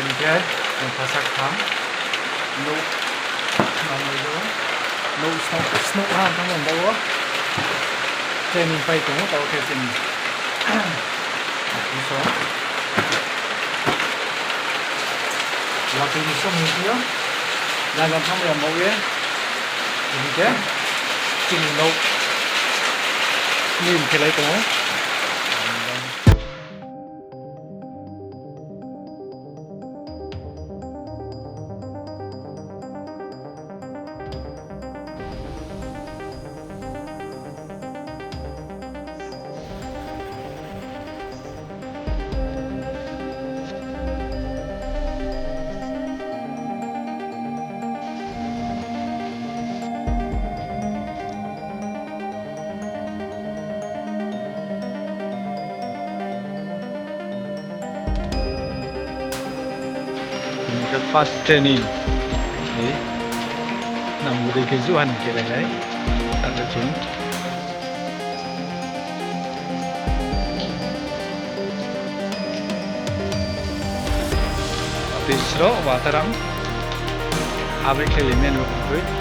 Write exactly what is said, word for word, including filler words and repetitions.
Hing khe, ang phasak tham. Nouh, nang yo. Nouh snoh, snoh ha thanng bo wo. Training pai tong ou, taoh khe chini. Office o. Watoi ni song hing khe yo. Jaga thanng ya mo ye. Hing khe, chini nouh. Ni mkhelai tong ou. Hing khe first training. Nang bodei khe juhan khe lai nai. Tang khe chung. Tei sro wataram. Abai khe lai nai no khe.